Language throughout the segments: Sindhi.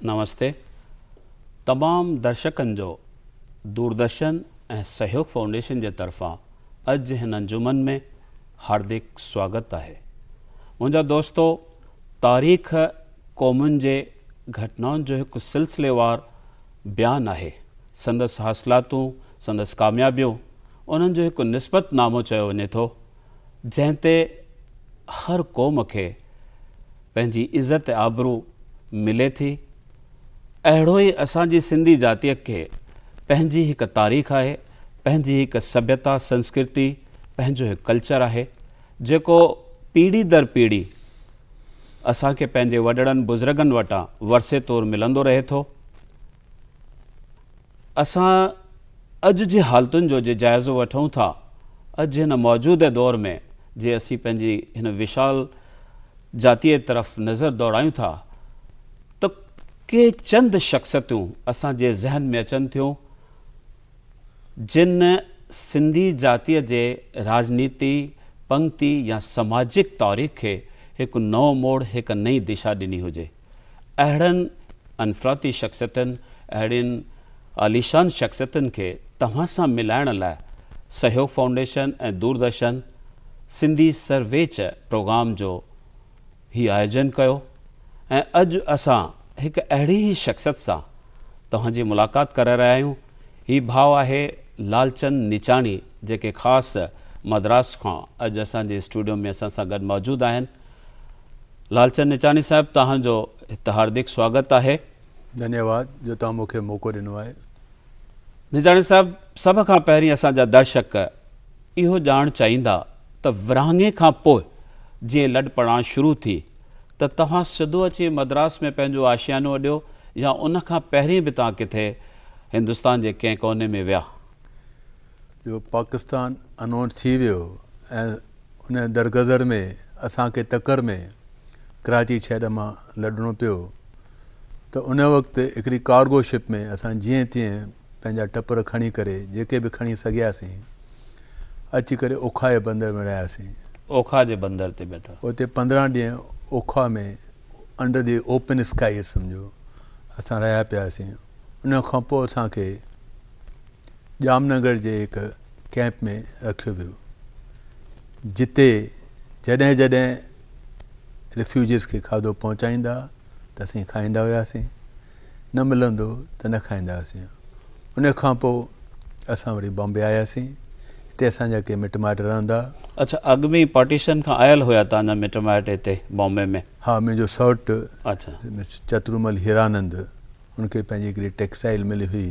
نمستي تمام درشڪن جو دوردرشن ۽ سهيوگ فائونڊيشن جي طرفان اڄ هن انجمن ۾ هاردڪ سواگت آهي. منهنجا دوستو تاريخ قومن جي گهٽنائن جو هڪ سلسليوار بيان آهي. سندس حاصلاتون، سندس ڪاميابيون انهن جو هڪ نسبت نامو چيو وڃي ٿو جنهن تي هر قوم کي پنهنجي عزت آبرو ملي ٿي. اهڙو ئي اسان جي سنڌي جاتيء کي پنهنجي هڪ تاريخ آهي، پنهنجي هڪ سڀيتا، سنسڪرتي، پنهنجو هڪ ڪلچر آهي، جيڪو پيڙهي در پيڙهي اسان کي پنهنجي وڏڙن بزرگن وٽان ورثي طور ملندو رهي ٿو. اسان اڄ جي حالتن جو جي جائزو وٺون ٿا، اڄ هن موجوده دور ۾ جي اسين پنهنجي هن وشال جاتيء طرف نظر دوڙايون ٿا ته ڪي چند شخصيتون اسان جي ذهن ۾ اچن ٿيون جن سنڌي جاتيء جي راڄنيتي، پنگتي يا سماجڪ تاريخ کي هڪ نئون موڙ، هڪ نئين دشا ڏني هجي. اهڙن انفرادي شخصيتن، اهڙين عاليشان شخصيتن کي توهان سان ملائڻ لاء سهيوگ فائونڊيشن ۽ دوردرشن سنڌي سرويچ پروگرام جو هي آيوجن ڪيو ۽ اڄ اسان هڪ اهڙي ئي شخصيت سان توهان جي ملاقات ڪرائي رهيا آهيون. هي ڀاء آهي لالچند نچاڻي جيڪي خاص مدراس کان اڄ اسان جي اسٽوڊيو ۾ اسان سان گڏ موجود آهن. لالچند نچاڻي صاحب توهان جو هت هاردڪ سواگت آهي. ڌنيواد جو توهان مون کي موقعو ڏنو آهي. نچاڻي صاحب سڀ کان پهرين اسان جا درشڪ اهو ڄاڻڻ چاهيندا ته ورهاڱي کان پوء جيئن لڏپلاڻ شروع ٿي ته توهان سڌو اچي مدراس ۾ پنهنجو آشيانو اڏيو يا ان کان پهرين به توهان ڪٿي هندستان جي ڪنهن ڪوني ۾ ويا؟ جو پاڪستان انائونس ٿي ويو ۽ ان درگذر ۾ اسان کي تڪڙ ۾ ڪراچي شهر مان لڏڻو پيو ته ان وقت هڪڙي ڪارگو شپ ۾ اسان جيئن تيئن پنهنجا ٽپر کڻي ڪري جيڪي به کڻي سگهياسين اچي ڪري اوکا جي بندر ۾ رهياسين. اوکا جي بندر تي بيٺا. اتي 15 ڏينهن اوکا ۾ انڊر the open sky سمجهو اسان رهيا پياسين. ان کان پوء اسان کي ڄام نگر جي هڪ ڪئمپ ۾ رکيو ويو جتي جڏهن جڏهن ريفيوجيز کي کاڌو پهچائيندا ته اسين کائيندا هياسين نه ملندو ته نه کائيندا هياسين. ان کان پوء اسان وري بامبي آياسين هتي اسان جا ڪي مٽ مائٽ رهندا. اڇا اڳ ۾ پارٽيشن کان آيل هيا توهان جا مٽ مائٽ هتي بامبي ۾؟ ها منهنجو سئوٽ چترومل هيرانند هن کي پنهنجي هڪڙي ٽيڪسٽائيل مل هئي،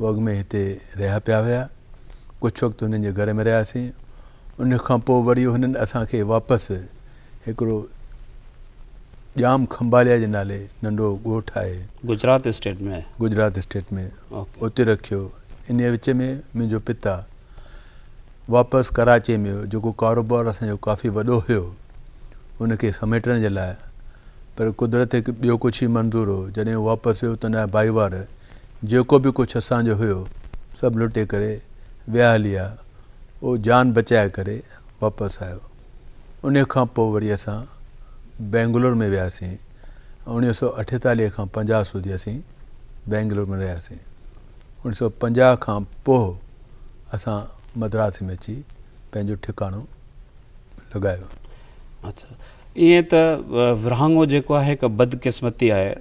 هو اڳ ۾ هتي رهيا پيا هيا. ڪجهه وقت هنن جي گهر ۾ رهياسين. ان کان پوء وري هنن اسان کي واپس هڪڙو ڄام کنڀاليا جي نالي ننڍو ڳوٺ آهي. گجرات اسٽيٽ ۾. گجرات اسٽيٽ ۾ اتي رکيو. انهيء وچ ۾ منهنجو پتا واپس ڪراچيء ۾ ويو، جيڪو ڪاروبار اسان جو ڪافي وڏو هيو، ان کي سميٽڻ جي لاء. پر قدرت کي ٻيو ڪجهه ئي منظور هو. جڏهن هو واپس ويو ته ان جا ڀائيوار جيڪو به ڪجهه اسان جو هيو، سڀ لٽي ڪري ويا هليا. هو جان بچائي ڪري واپس آيو. انهيء کان پوء وري اسان بئنگلور ۾ وياسين. 1948 کان 50 سوڌي اسين بئنگلور ۾ رهياسين. 1950 کان پوء اسان مدراس ۾ اچي پنهنجو ٺڪاڻو لڳايو. اڇا ائين ته ورهاڱو جيڪو آهي هڪ بدقسمتي آهي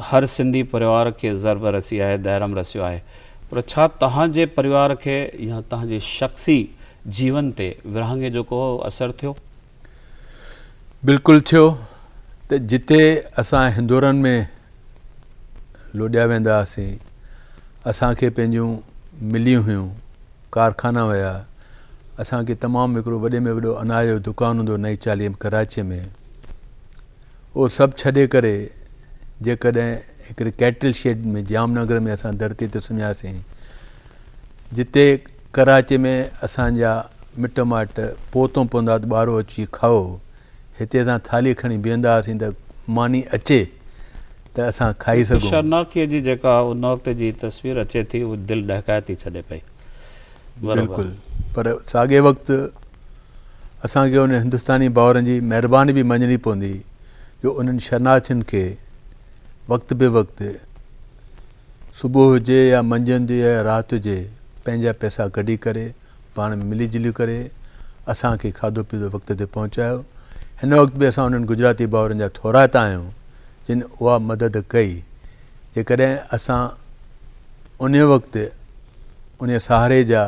هر سنڌي پريوار کي ضرب رسي آهي دهرم رسيو آهي پر ڇا توهان جي پريوار کي يا توهان جي شخصي جيون تي ورهاڱي جو ڪو اثر ٿيو؟ بلڪل ٿيو ته جتي اسان هندورن ۾ لوڏيا ويندا هئاسين، اسان کي پنهنجون مليون هيون، ڪارخانا هيا، اسان کي تمام هڪڙو وڏي ۾ وڏو اناج جو دڪان هوندو هو نئين چاليهه ۾ ڪراچيء ۾ اهو سڀ ڇڏي ڪري جيڪڏهن هڪڙي ڪيٽل شيڊ ۾ ڄام نگر ۾ اسان ڌرتي تي سمهياسين جتي ڪراچي ۾ اسان جا مٽ مائٽ پوتو پوندا ته ٻارو اچي کائو هتي اسان ٿالهي کڻي بيهندا هئاسين ته ماني اچي ته اسان کائي سگهون. شرنارٿيء جي جيڪا ان وقت جي تصوير اچي ٿي اها دل ڏهڪائي ٿي ڇڏي پئي. بلڪل پر ساڳئي وقت اسان کي انهن هندستاني ڀائرن جي مهرباني به مڃڻي پوندي جو انهن شرنارٿين کي وقت به وقت صبح هجي يا منجهند يا رات هجي پنهنجا پئسا ڪڍي ڪري پاڻ ۾ ملي جلي ڪري اسان کي کاڌو پيتو وقت تي پهچايو. هن وقت به اسان انهن گجراتي ڀائرن جا ٿورائتا آهيون جن اها مدد ڪئي. جيڪڏهن اسان انهي وقت انهي سهاري جا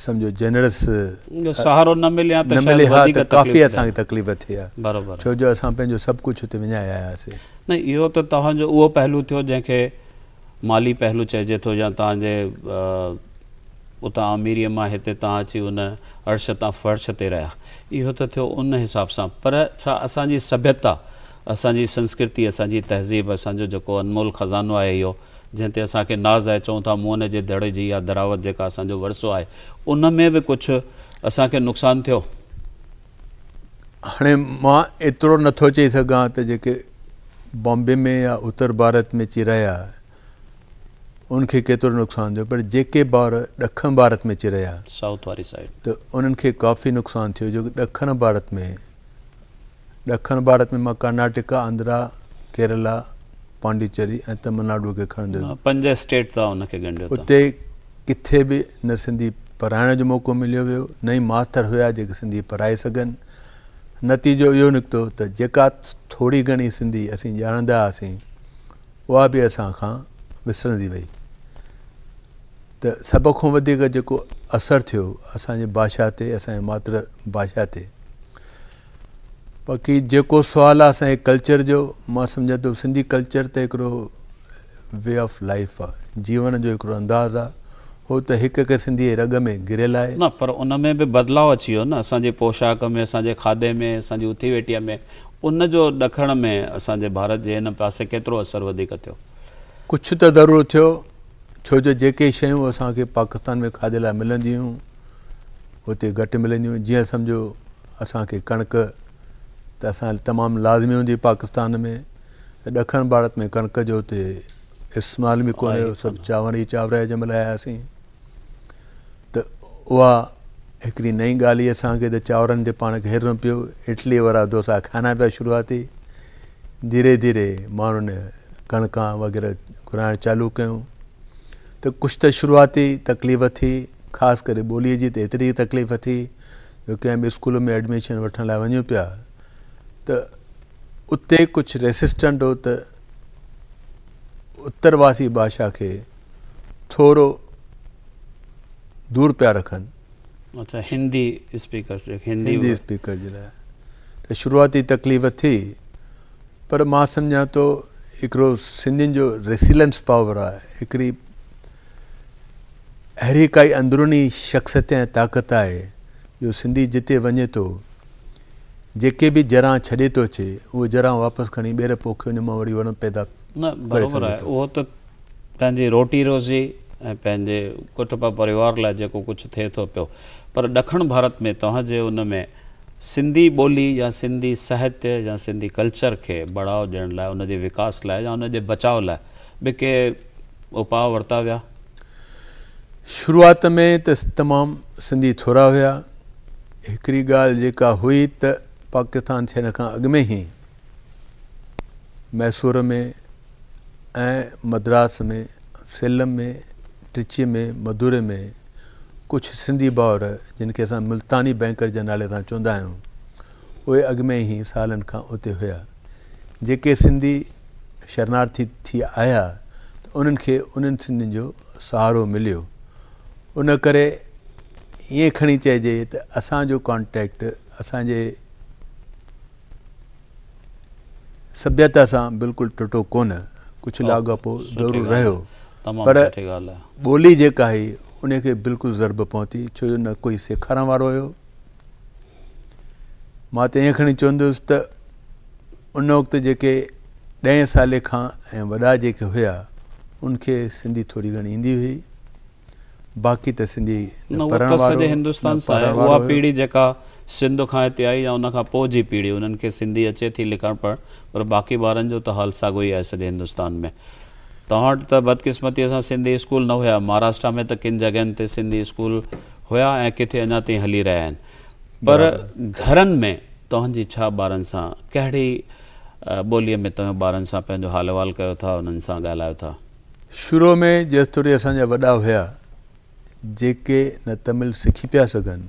سمجهو جنرس سهارو نه ملي ها ته شايد وڌيڪ تڪليف ڪافي اسان کي تڪليف ٿئي ها برابر ڇو جو اسان پنهنجو سڀ ڪجهه اتي وڃائي آيا هئاسين. نه اهو ته توهان جو اهو پهلو ٿيو جنهن کي مالي پهلو چئجي ٿو يا توهان جي اتان اميريء مان هتي توهان اچي ان عرش تان فرش تي رهيا اهو ته ٿيو ان حساب سان پر ڇا اسان جي سڀيتا اسان جي سنسڪرتي اسان جي تهذيب اسان جو جيڪو انمول خزانو آهي اهو جنهن تي اسان کي ناز آهي چئون ٿا موهن جي دڙي جي اها دراوت جيڪا اسان جو ورثو آهي ان ۾ به ڪجهه اسان کي نقصان ٿيو؟ هاڻي مان ايترو نه ٿو چئي سگهان ته جيڪي بامبي ۾ يا اتر ڀارت ۾ اچي رهيا ان کي ڪيترو نقصان ٿيو پر جيڪي ڀائر ڏکڻ ڀارت ۾ اچي رهيا سائوٿ واري سائيڊ ته انهن کي ڪافي نقصان ٿيو جو ڏکڻ ڀارت ۾ ڏکڻ ڀارت ۾ مان ڪرناٽڪا، آنڌرا، ڪيرالا، پانڊيچري ۽ تمل ناڊو کي کڻندس. پنج اسٽيٽ توهان ان کي ڳنڍيو ٿا. اتي ڪٿي به نه سنڌي پڙهائڻ جو موقعو مليو ويو نه ئي ماستر هيا جيڪي سنڌي پڙهائي سگهن. نتيجو اهو نڪتو ته جيڪا ٿوري گهڻي سنڌي اسين ڄاڻندا هئاسين اها به اسان کان وسرندي وئي ته سڀ کان وڌيڪ جيڪو اثر ٿيو اسان جي ڀاشا تي اسان جي ماتر ڀاشا تي باقي جيڪو سوال آهي اسان جي ڪلچر جو مان سمجهان ٿو سنڌي ڪلچر ته هڪڙو وي آف لائف آهي جيون جو هڪڙو انداز آهي هو ته هڪ هڪ سنڌي جي رڳ ۾ گهريل آهي. نه پر ان ۾ به بدلاء اچي ويو نه اسان جي پوشاڪ ۾ اسان جي کاڌي ۾ اسان جي اٿي ويٺيء ۾ ان جو ڏکڻ ۾ اسان جي ڀارت جي هن پاسي ڪيترو اثر وڌيڪ ٿيو؟ ڪجهه ته ضرور ٿيو ڇو جو جيڪي شيون اسان کي پاڪستان ۾ کاڌي لاء ملنديون هيون اتي گهٽ ملنديون هيون جيئن سمجهو اسان کي ڪڻڪ ته اسان تمام لازمي هوندي هئي پاڪستان ۾ ته ڏکڻ ڀارت ۾ ڪڻڪ جو اتي استعمال به ڪونه هيو سڀ چانور ئي چانور جنهن مهل آياسين ته اها هڪڙي نئين ڳالهه هئي اسان کي ته چانورن تي پاڻ کي هرڻو پيو اڊلي وارا ڊوسا کائڻا پيا شروعاتي ڌيري ڌيري ماڻهن ڪڻڪان وغيره گهرائڻ چالو ڪيون ته ڪجهه ته شروعاتي تڪليف ٿي خاص ڪري ٻوليء جي ته ايتري تڪليف ٿي جو ڪنهن به اسڪول ۾ ايڊميشن وٺڻ لاء وڃون پيا ته اتي ڪجهه ريسسٽنٽ هو ته اتر واسي ڀاشا کي ٿورو دور پيا رکن. اڇا هندي اسپيڪرس هندي اسپيڪر جي لاء ته شروعاتي تڪليف ٿي پر مان سمجهان ٿو هڪڙو سنڌين جو ريسيلنس پاور آهي هڪڙي اهڙي ڪائي اندروني شخصيت ۽ طاقت آهي جو سنڌي جتي وڃي ٿو جيڪي به جران ڇڏي ٿو اچي اهي جران واپس کڻي ٻيهر پوکي ان مان وري وڻ پيدا نه برابر آهي اهو ته پنهنجي روٽي روزي ۽ پنهنجي ڪٽنب پريوار لاء جيڪو ڪجهه ٿئي ٿو پيو پر ڏکڻ ڀارت ۾ توهان جي ان ۾ سنڌي ٻولي يا سنڌي ساهتيه يا سنڌي ڪلچر کي بڙهاء ڏيڻ لاء ان جي وڪاس لاء يا ان جي بچاء لاء به ڪي اپاء ورتا ويا؟ شروعات ۾ ته تمام سنڌي ٿورا هيا. هڪڙي ڳالهه جيڪا هئي ته پاڪستان ٿيڻ کان اڳ ۾ ئي ميسور ۾ ۽ مدراس ۾ سيلم ۾ ٽرچي ۾ مدوري ۾ ڪجهه سنڌي ڀائر جن کي اسان ملتاني بئنڪر جي نالي سان چوندا آهيون اهي اڳ ۾ ئي سالن کان اتي هيا. جيڪي سنڌي شرنارٿي ٿي آيا ته انهن کي انهن سنڌين جو سهارو مليو. ان ڪري ائين کڻي چئجي ته اسان جو ڪانٽيڪٽ اسان جي سڀيتا سان بلڪل ٽٽو ڪونه، ڪجهه لاڳاپو ضرور رهيو پر ٻولي جيڪا هئي ان کي بلڪل ضرب پهتي ڇو جو نه ڪوئي سيکارڻ وارو هيو. مان ته ائين کڻي چوندس ته ان وقت جيڪي ڏهين سالي کان ۽ وڏا جيڪي هيا ان کي سنڌي ٿوري گهڻي ايندي هئي باقي ته سنڌي نه پڙهڻ وارو سڄي هندستان سان آهي اها پيڙهي جيڪا سنڌ کان هتي آئي يا ان کان پوء جي پيڙهي انهن کي سنڌي اچي ٿي لکڻ پڙهڻ پر باقي ٻارن جو ته حال ساڳيو ئي آهي سڄي هندستان ۾ توهان وٽ ته بدقسمتي سان سنڌي اسڪول نه هيا مهاراشٽرا ۾ ته ڪن جڳهين تي سنڌي اسڪول هيا ۽ ڪٿي اڃا تائين هلي رهيا آهن پر گهرن ۾ توهان جي ڇا ٻارن سان ڪهڙي ٻوليء ۾ توهين ٻارن سان پنهنجو حال احوال ڪيو ٿا، انهن سان ڳالهايو ٿا؟ شروع ۾ جيستوڻي اسان جا وڏا هيا، جيڪي نه تمل سکي پيا سگهن،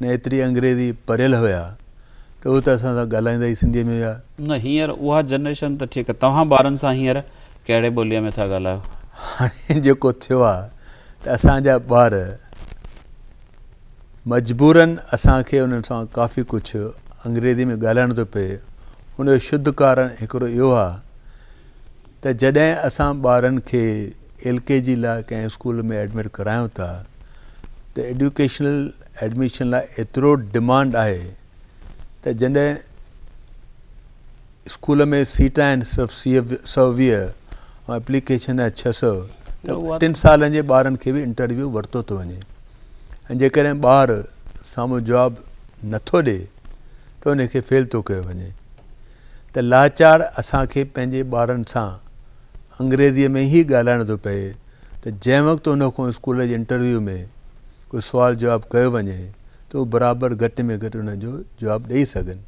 نه ايتري انگريزي پڙهيل هيا ته اهي ته اسان سان ڳالهائيندا ئي سنڌيء ۾ هيا. نه هينئر اها جنريشن ته ٺيڪ، توهان ٻارن سان هينئر ڪهڙي ٻوليء ۾ ٿا ڳالهايو؟ هاڻي جيڪو ٿيو آهي ته اسان جا ٻار مجبوراً اسان کي انهن سان ڪافي ڪجهه انگريزي ۾ ڳالهائڻو ٿو پئي. ان جو شڌ ڪارڻ هڪڙو اهو آهي ته جڏهن اسان ٻارن کي ايل ڪي جي لاء ڪنهن اسڪول ۾ ايڊمٽ ڪرايون ٿا ته ايڊيوڪيشنل ايڊميشن لاء ايترو ڊمانڊ آهي ته جڏهن اسڪول ۾ سيٽ آهن صرف 120 ۽ ايپليڪيشن آهي 600 ته ٽن سالن جي ٻارن کي به انٽرويو ورتو ٿو وڃي ۽ جيڪڏهن ٻار سامهون جواب نٿو ڏي ته ان کي فيل ٿو ڪيو وڃي ته لاچار اسان کي پنهنجي ٻارن سان انگريزيء ۾ ئي ڳالهائڻو ٿو پئي ته جنهن وقت ان کان اسڪول جي انٽرويو ۾ ڪو سوال جواب ڪيو وڃي ته هو برابر گهٽ ۾ گهٽ ان جو جواب ڏئي سگهن.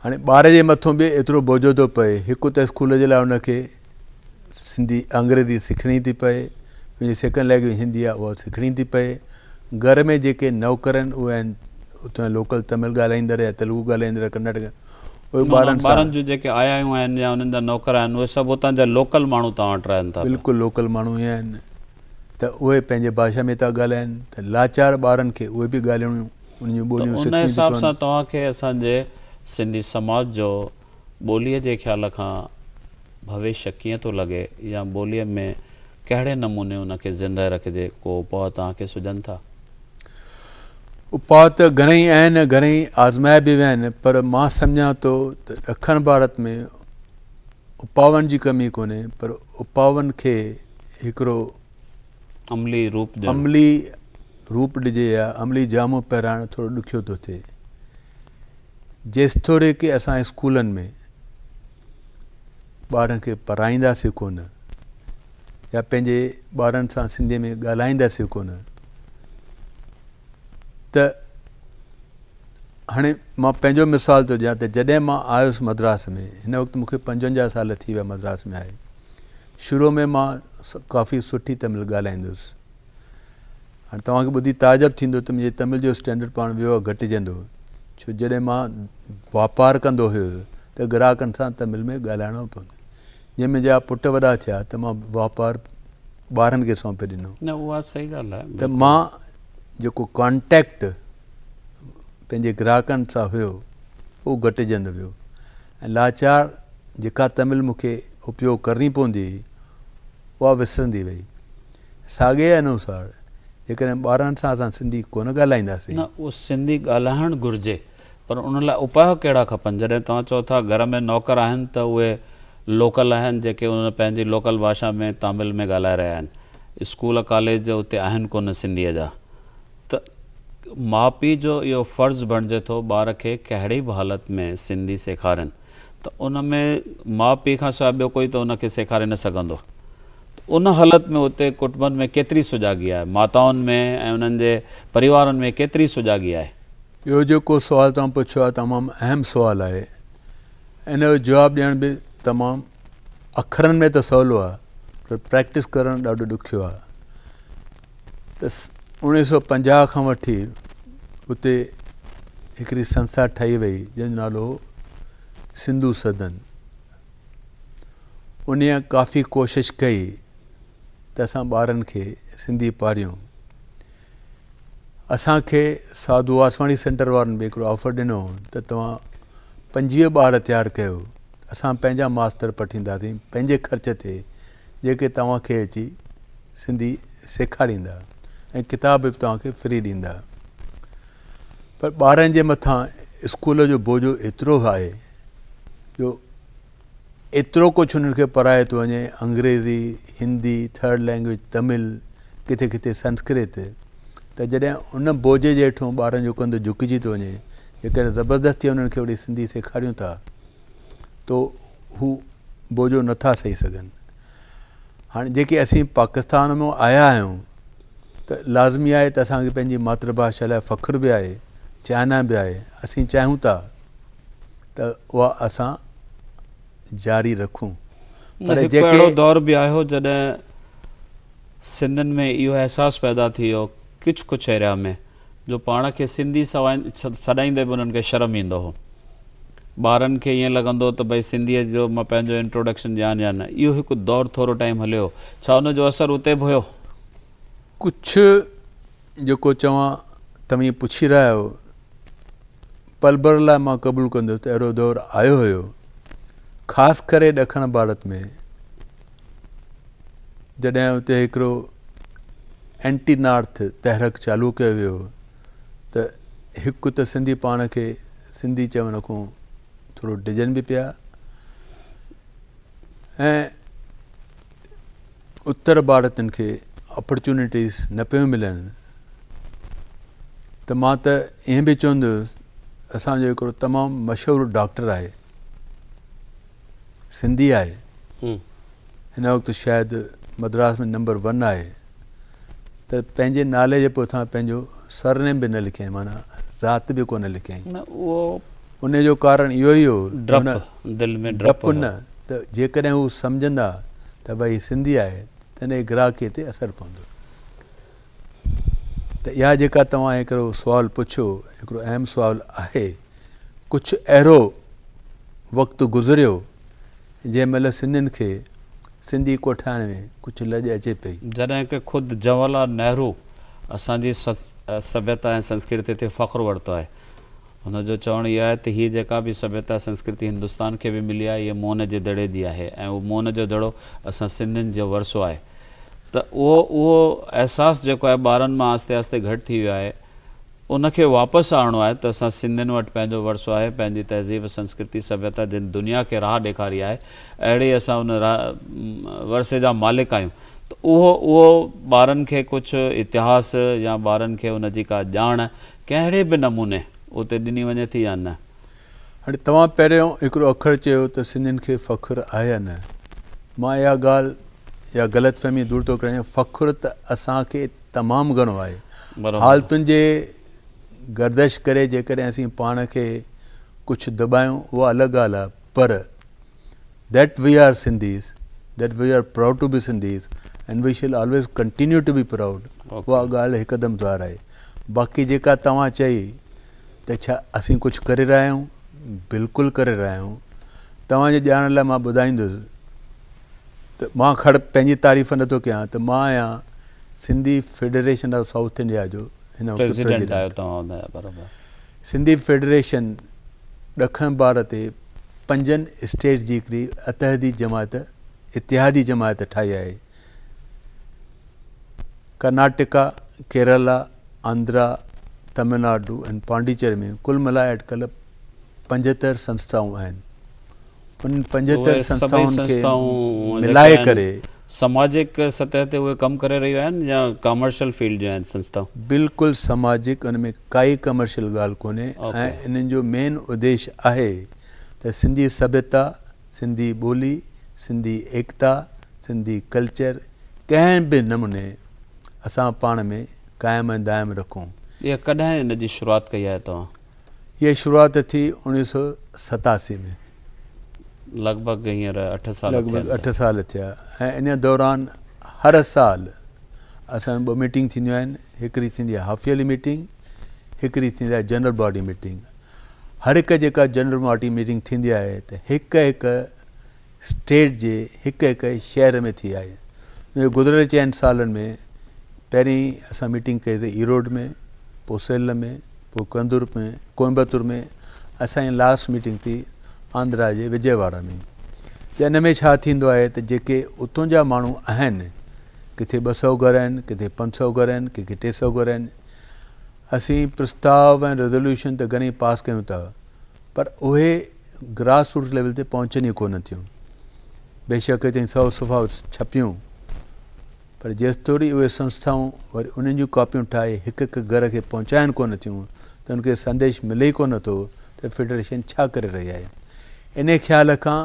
هاڻي ٻار جي مٿون به ايترو بوجو ٿو پئي، هڪ ته اسڪول جي لاء ان کي سنڌي انگريزي سکڻي ٿي پئي، پنهنجي سيڪنڊ لينگويج هندي آهي اها سکڻي ٿي پئي، گهر ۾ جيڪي نوڪر آهن اهي آهن اتان لوڪل تمل ڳالهائيندڙ يا تيلگو ڳالهائيندڙ ڪنڙ اهي ٻارن سان ٻارن جون جيڪي آيايون آهن يا انهن جا نوڪر آهن اهي سڀ اتان جا لوڪل ماڻهو توهان وٽ رهن ٿا پيا. بلڪل لوڪل ماڻهو ئي آهن ته اهي پنهنجي ڀاشا ۾ ٿا ڳالهائين ته لاچار ٻارن کي اهي به ڳالهيون ته ان حساب سان توهان کي اسان جي سنڌي سماج جو ٻوليء جي خيال کان ڀوشيه ڪيئن ٿو لڳي يا ٻوليء ۾ ڪهڙي نموني ان کي زندهه رکجي ڪو اپاء توهان کي سجهن ٿا؟ اپاء ته گهڻئي آهن ۽ گهڻئي آزمايا به ويا آهن پر مان سمجهان ٿو ته ڏکڻ ڀارت ۾ اپاون جي ڪمي ڪونهي پر اپاون کي هڪڙو عملي روپ ڏيڻ. عملي روپ ڏجي يا عملي جامو پهرائڻ ٿورو ڏکيو ٿو ٿئي. جيستوڻيڪ اسان اسڪولن ۾ ٻارن کي پڙهائينداسين ڪونه يا پنهنجي ٻارن سان سنڌيء ۾ ڳالهائينداسين ڪونه ته هاڻي مان پنهنجو مثال ٿو ڏيان ته جڏهن مان آيس مدراس ۾ هن وقت مون کي 55 سال ٿي ويا مدراس ۾ آئي شروع ۾ مان ڪافي سٺي تمل ڳالهائيندو هوس. هاڻي توهان کي ٻڌي تعجب ٿيندو ته منهنجي تمل جو اسٽينڊرڊ پاڻ ويو آهي گهٽجندو ڇو جڏهن مان واپار ڪندو هيس ته گراهڪن سان تمل ۾ ڳالهائڻو پوندو جيئن منهنجا پٽ وڏا ٿيا ته مان واپار ٻارن کي سونپي ڏنو. نه اها صحيح ڳالهه آهي. ته مان جيڪو ڪانٽيڪٽ پنهنجي گراهڪن سان هيو اهو گهٽجندو ويو ۽ لاچار جيڪا تمل مون کي اپيوگ ڪرڻي پوندي هئي، اها وسرندي وئي. ساڳئي انوسار جيڪڏهن ٻارن سان اسان سنڌي ڪونه ڳالهائينداسين. نه اهو سنڌي ڳالهائڻ گهرجي پر ان لاء اپاء ڪهڙا کپن؟ جڏهن توهان چئو ٿا گهر ۾ نوڪر آهن ته اهي لوڪل آهن جيڪي انهن پنهنجي لوڪل ڀاشا ۾ تامل ۾ ڳالهائي رهيا آهن. اسڪول ڪاليج اتي آهن ڪونه سنڌيء جا ته ماء پيء جو اهو فرض بڻجي ٿو ٻار کي ڪهڙي به حالت ۾ سنڌي سيکارين ته ان ۾ ماء پيء کان سواء ٻيو ڪوئي ته ان کي سيکاري نه سگهندو ته ان حالت ۾ اتي ڪٽنبن ۾ ڪيتري سجاڳي آهي ماتائن ۾ ۽ انهن جي پريوارن ۾ ڪيتري سجاڳي آهي؟ اهو جيڪو سوال توهان پڇيو آهي تمام اهم سوال آهي ان جو جواب ڏيڻ به تمام اکرن ۾ ته سولو آهي پر پريڪٽس ڪرڻ ڏاڍو ڏکيو آهي ته 1950 کان وٺي اتي هڪڙي سنسٿا ٺهي وئي جنهن جو نالو هو سنڌو سدن. انهيء ڪافي ڪوشش ڪئي ته اسان ٻارن کي سنڌي پاڙهيون. اسان کي ساڌو واسواڻي سينٽر وارن به هڪڙو آفر ڏنو ته توهان 25 ٻار تيار ڪيو اسان پنهنجا ماستر پٺينداسين پنهنجي خرچ تي جيڪي توهان کي اچي سنڌي سيکاريندا ۽ ڪتاب به توهان کي فري ڏيندا پر ٻارن جي مٿان اسڪول جو بوجو ايترو آهي جو ايترو ڪجهه انهن کي پڙهايو ٿو وڃي انگريزي هندي ٿرڊ لينگويج تمل ڪٿي ڪٿي سنسڪرت ته جڏهن ان بوجي جي هيٺون ٻارن جو ڪنڌ جهڪجي ٿو وڃي جيڪڏهن زبردستي انهن کي وري سنڌي سيکاريون ٿا ته هو بوجو نٿا سهي سگهن هاڻي جيڪي اسين پاڪستان مان آيا آهيون ته لازمي آهي ته اسان کي پنهنجي ماتر ڀاشا لاء فخر به آهي چاهنا به آهي اسين چاهيون ٿا ته اها اسان جاري رکون. پر هڪ اهڙو دور به آيو جڏهن سنڌين ۾ اهو احساس پيدا ٿي ويو ڪجهه ڪجهه ايريا ۾ جو پاڻ کي سنڌي سڏائيندي به انهن کي شرم ايندو هو. ٻارن کي ائين لڳندو ته ڀئي سنڌيء جو مان پنهنجو انٽروڊڪشن ڏيان يا نه. اهو هڪ دور ٿورو ٽائيم هليو. ڇا ان جو اثر اتي به هيو؟ ڪجهه جيڪو چوان توهين پڇي رهيا آهيو. پل ڀر لاء مان قبول ڪندس ته اهڙو دور آيو هيو. خاص ڪري ڏکڻ ڀارت ۾ جڏهن اتي هڪڙو اينٽي نارٿ تحرڪ چالو ڪيو ويو ته هڪ ته سنڌي پاڻ کي سنڌي چوڻ کان ٿورو ڊڄن به پيا ۽ اتر ڀارتين کي اپرچونيٽيز نه پيون ملن ته مان ته ائين به چوندس اسان جو هڪڙو تمام مشهور ڊاڪٽر آهي سنڌي آهي هن وقت شايد مدراس ۾ نمبر ون آهي ته پنهنجي نالي جي پوئتان پنهنجو سرنيم به نه لکيائين معنيٰ ذات به ڪونه لکيائين نه اهو ان جو ڪارڻ اهو ئي هو ڊپ دل ۾ ڊپ نه ته جيڪڏهن هو سمجهندا ته ڀئي سنڌي آهي ته ان جي گراهڪي تي اثر پوندو ته اها جيڪا توهان هڪڙو سوال پڇيو هڪڙو اهم سوال آهي ڪجهه اهڙو وقت گذريو جنهن مهل سنڌين کي سنڌي ڪوٺائڻ ۾ ڪجهه لڄ اچي پئي. جڏهن ڪه خود جواهر لال نهرو اسان جي سڀيتا ۽ سنسڪرتي تي فخر ورتو آهي. هن جو چوڻ اهو آهي ته هيء جيڪا به سڀيتا سنسڪرتي هندستان کي به ملي آهي اها موهن جي دڙي جي آهي ۽ اهو موهن جو دڙو اسان سنڌين جو ورثو آهي ته اهو اهو احساس جيڪو آهي ٻارن مان آهستي آهستي گهٽ ٿي ويو آهي. ان کي واپس آڻڻو آهي ته اسان سنڌين وٽ پنهنجو ورثو آهي، پنهنجي تهذيب، سنسڪرتي، سڀيتا جن دنيا کي راهه ڏيکاري آهي، اهڙي ئي اسان ان ورثي جا مالڪ آهيون ته اهو اهو ٻارن کي ڪجهه اتهاس يا ٻارن کي ان جي ڪا ڄاڻ ڪهڙي به نموني اتي ڏني وڃي ٿي يا نه؟ هاڻي توهان پهريون هڪڙو اکر چيو ته سنڌين کي فخر آهي يا نه؟ مان اها ڳالهه يا غلط فهمي دور ٿو ڪريان فخر ته اسان کي تمام گهڻو آهي. حالتن جي گردش ڪري جيڪڏهن اسين پاڻ کي ڪجهه دٻايون اها الڳ ڳالهه آهي پر that we are Sindhis that we are proud to be Sindhis and we shall always continue to be proud اها ڳالهه هڪدم ظاهر آهي. باقي جيڪا توهان چئي ته ڇا اسين ڪجهه ڪري رهيا آهيون؟ بلڪل ڪري رهيا آهيون. توهان جي ڄاڻ لاء مان ٻڌائيندس ته مان کڙ پنهنجي تعريف نٿو ڪيان ته مان آهيان Sindhi federation of south India جو هن وقت پريزيڊنٽ آهيو توهان ان جا برابر. سنڌي فيڊريشن ڏکڻ ڀارت تي پنجن اسٽيٽ جي هڪڙي اتحادي جماعت اتحادي جماعت ٺاهي آهي. ڪرناٽڪا، ڪيرالا، آنڌرا، تمل ناڊو ۽ پانڊيچيري ۾ ڪل ملائي اٽڪل 75 سنسٿائون آهن. انهن 75 سنسٿائن کي ملائي ڪري. سماجڪ سطح تي اهي ڪم ڪري رهيون آهن يا ڪمرشل فيلڊ جون آهن سنسٿائون؟ بلڪل سماجڪ ان ۾ ڪائي ڪمرشل ڳالهه ڪونهي ۽ انهن جو مين اديش آهي ته سنڌي سڀيتا، سنڌي ٻولي، سنڌي ايڪتا، سنڌي ڪلچر ڪنهن به نموني اسان پاڻ ۾ قائم ۽ دائم رکون. اها ڪڏهن ان جي شروعات ڪئي آهي توهان؟ هيء شروعات ٿي 1987 ۾. لڳ ڀڳ هينئر اٺ سال ٿيا. لڳ ڀڳ اٺ سال ٿيا ۽ ان دوران هر سال اسان جون ٻه ميٽنگ ٿينديون آهن، هڪڙي ٿيندي آهي هاف ايئرلي ميٽنگ، هڪڙي ٿيندي آهي جنرل باڊي ميٽنگ. هر هڪ جيڪا جنرل باڊي ميٽنگ ٿيندي آهي ته هڪ هڪ اسٽيٽ جي هڪ هڪ شهر ۾ ٿي آهي. گذريل چئن سالن ۾ پهرين اسان ميٽنگ ڪئي سي ايروڊ ۾ پوء سيلم ۾ پوء ڪندور ۾ ڪوئمبتور ۾ اسان جي لاسٽ ميٽنگ ٿي آنڌرا جي وجي واڙا ۾ ته ان ۾ ڇا ٿيندو آهي ته جيڪي اتون جا ماڻهو آهن ڪٿي 200 گهر آهن ڪٿي 500 گهر آهن ڪٿي 300 گهر آهن اسين پرستاو ۽ ريزوليوشن ته گهڻي پاس ڪيون ٿا پر اهي گراس روٽ ليول تي پهچن ئي ڪونه ٿيون. بيشڪ هتي سئو صفحا ڇپيون پر جيستوڙي اهي سنسٿائون وري انهن جون ڪاپيون ٺاهي هڪ هڪ گهر کي پهچائن ڪونه ٿيون ته ان کي سنديش ملي ئي ڪونه ٿو ته فيڊريشن ڇا ڪري رهي آهي. انهي خيال کان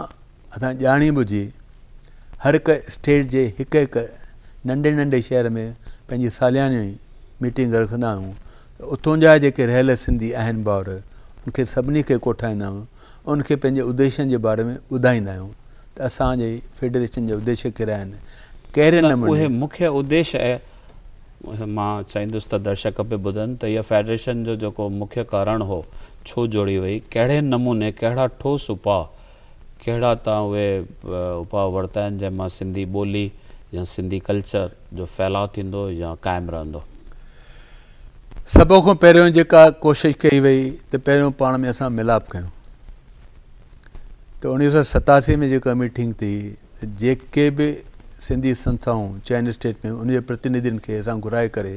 اسان ڄاڻي ٻجهي هر هڪ اسٽيٽ جي هڪ هڪ ننڍي ننڍي شهر ۾ پنهنجي سالياني ميٽنگ رکندا آهيون ته اتون جا جيڪي رهيل سنڌي آهن ڀائر ان کي سڀني کي ڪوٺائيندا آهيون ان کي پنهنجي اديشن جي باري ۾ ٻڌائيندا آهيون ته اسان جي فيڊريشن جا اديش ڪهڙا آهن، ڪهڙي نموني. اهي مکيه اديش مان چاهيندس ته درشڪ به ٻڌن ته اها فيڊريشن جو جيڪو مکيه ڪارڻ هو، ڇو جوڙي وئي، ڪهڙي نموني، ڪهڙا ٺوس اپاء، ڪهڙا تان اهي اپاء ورتا آهن جنهن مان سنڌي ٻولي يا سنڌي ڪلچر جو ڦهلاء ٿيندو يا قائم رهندو. سڀ کان پهريون جيڪا ڪوشش ڪئي وئي ته پهريون پاڻ ۾ اسان ميلاپ ڪيون ته 1987 ۾ جيڪا ميٽنگ ٿي ته جيڪي به سنڌي سنسٿائون چئن اسٽيٽ ۾ ان جي پرتنڌين کي اسان گهرائي ڪري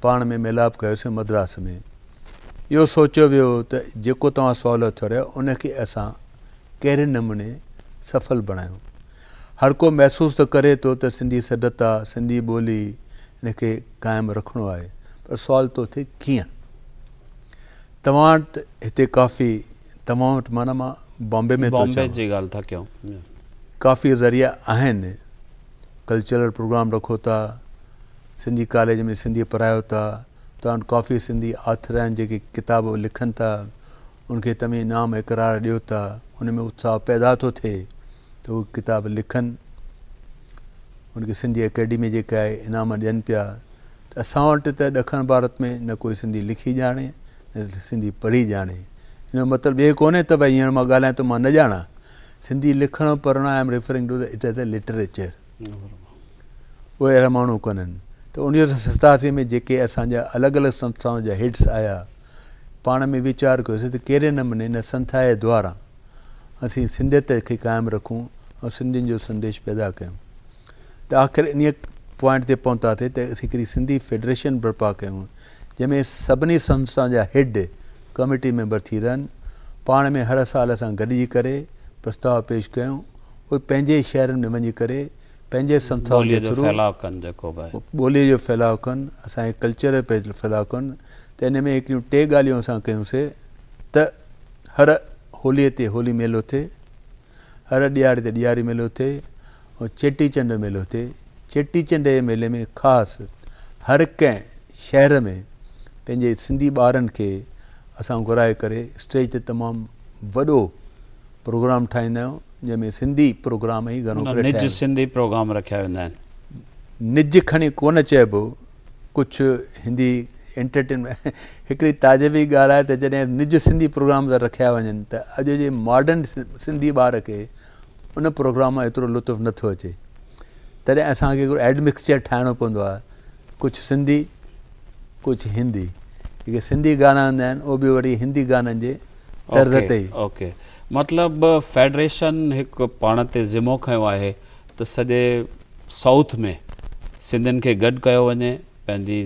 پاڻ ۾ ميلاپ ڪيوسين مدراس ۾ اهو سوچيو ويو ته جيڪو توهان سوال اٿاريو ان کي اسان ڪهڙي نموني سڦل بڻايون هر ڪو محسوس ته ڪري ٿو ته سنڌي سڀيتا، سنڌي ٻولي ان کي قائم رکڻو آهي پر سوال ٿو اٿي ڪيئن؟ توهان وٽ هتي ڪافي، توهان وٽ معنيٰ مان بامبي ۾ ٿو بامبي چوان. جي ڳالهه ٿا ڪيون. ڪافي ذريعا آهن، ڪلچرل پروگرام رکو ٿا، سنڌي ڪاليج ۾ سنڌي پڙهايو ٿا، توهان وٽ ڪافي سنڌي آٿر آهن جيڪي ڪتاب لکن ٿا، ان کي توهين انعام اقرار ڏيو ٿا، ان ۾ اتساهه پيدا ٿو ٿئي ته هو ڪتاب لکن، ان کي سنڌي اڪيڊمي جيڪا آهي انعام ڏين پيا ته اسان وٽ ته ڏکڻ ڀارت ۾ نه ڪوئي سنڌي لکي ڄاڻي نه سنڌي پڙهي ڄاڻي. ان جو مطلب اهو ڪونهي ته ڀائي هينئر مان ڳالهايان ٿو مان نه ڄاڻان. سنڌي لکڻ پڙهڻ I am referring to it as a literature. اهي اهڙا ماڻهو ڪونهن ته 1987 ۾ جيڪي اسان جا الڳ الڳ سنسٿائن جا هيڊس آيا پاڻ ۾ ويچار ڪيوسين ته ڪهڙي نموني ان سنسٿا جي دوارا اسين سنڌيت کي قائم رکون ۽ سنڌين جو سنديش پيدا ڪيون ته آخر انهيء پوائنٽ تي پهتاسين ته اسين هڪڙي سنڌي فيڊريشن برپا ڪيون جنهن ۾ سڀني سنسٿائن جا هيڊ ڪميٽي ميمبر ٿي رهن پاڻ ۾ هر سال اسان گڏجي ڪري پرستاء پيش ڪيون اهي پنهنجي شهرن ۾ وڃي ڪري پنهنجي سنسٿائن جي ٻوليء جو ٿرو ڦهلاء ڪن جيڪو به آهي. ٻوليء جو ڦهلاء ڪن اسان جي ڪلچر جو ڦهلاء ڪن ته ان ۾ هڪڙيون ٽي ڳالهيون اسان ڪيون سي ته هر هوليء تي هولي ميلو ٿئي، هر ڏياري تي ڏياري ميلو ٿئي ۽ چيٽي چنڊ ميلو ٿئي. چيٽي چنڊ جي ميلي ۾ خاص هر ڪنهن شهر ۾ پنهنجي سنڌي ٻارن کي اسان گهرائي ڪري اسٽيج تي تمام وڏو پروگرام ٺاهيندا آهيون جنهن ۾ سنڌي پروگرام ئي گهڻو ڪري نج سنڌي پروگرام رکيا ويندا آهن. نج کڻي ڪونه چئبو ڪجهه هندي انٽرٽينمينٽ هڪڙي تعجبي ڳالهه آهي ته جڏهن نج سنڌي پروگرام ٿا رکيا وڃن ته اڄ جي ماڊرن سنڌي ٻار کي ان پروگرام مان ايترو لطف نٿو اچي تڏهن اسان کي هڪڙو ايڊمڪسچر ٺاهڻو پوندو آهي ڪجهه سنڌي ڪجهه هندي جيڪي سنڌي گانا هوندا آهن اهي به وري هندي گانن جي طرز تي ئي. اوڪي مطلب فيڊريشن هڪ پاڻ تي ذمو کنيو آهي ته سڄي سائوٿ ۾ سنڌين کي گڏ ڪيو وڃي پنهنجي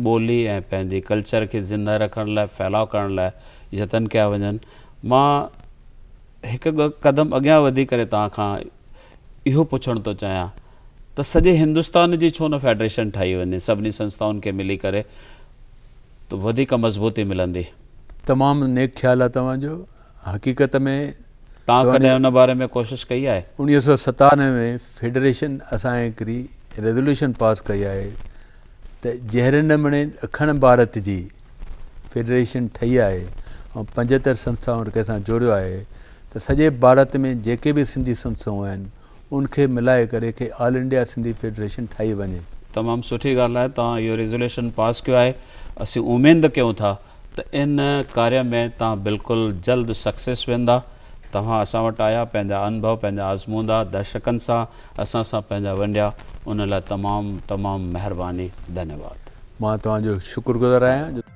ٻولي ۽ پنهنجي ڪلچر کي زنده رکڻ لاء ڦهلاء ڪرڻ لاء يتن ڪيا وڃن مان هڪ قدم اڳيان وڌي ڪري توهان کان اهو پڇڻ ٿو چاهيان ته سڄي هندستان جي ڇو نه فيڊريشن ٺاهي وڃي سڀني سنسٿائن کي ملي ڪري ته وڌيڪ مضبوطي ملندي. تمام نيڪ خيال آهي توهان جو حقيقت ۾. توهان ڪڏهن ان باري ۾ ڪوشش ڪئي آهي؟ 1997 ۾ فيڊريشن اسان هڪڙي ريزوليوشن پاس ڪئي آهي ته جهڙي نموني ڏکڻ ڀارت جي فيڊريشن ٺهي آهي ۽ 75 سنسٿائن کي اسان جوڙيو آهي ته سڄي ڀارت ۾ جيڪي به سنڌي سنسٿائون آهن ان کي ملائي ڪري کي آل انڊيا سنڌي فيڊريشن ٺاهي وڃي. تمام سٺي ڳالهه آهي توهان اهو ريزوليوشن پاس ڪيو آهي اسين اميد ڪيون ٿا ته ان ڪاريه ۾ توهان بلڪل جلد سڪسيس ويندا. توهان اسان وٽ آيا پنهنجا انڀو پنهنجا آزمودا درشڪن سان اسان سان پنهنجا ونڊيا ان لاء تمام تمام مهرباني ڌنيواد. مان توهان جو شڪر گذار آهيان جو.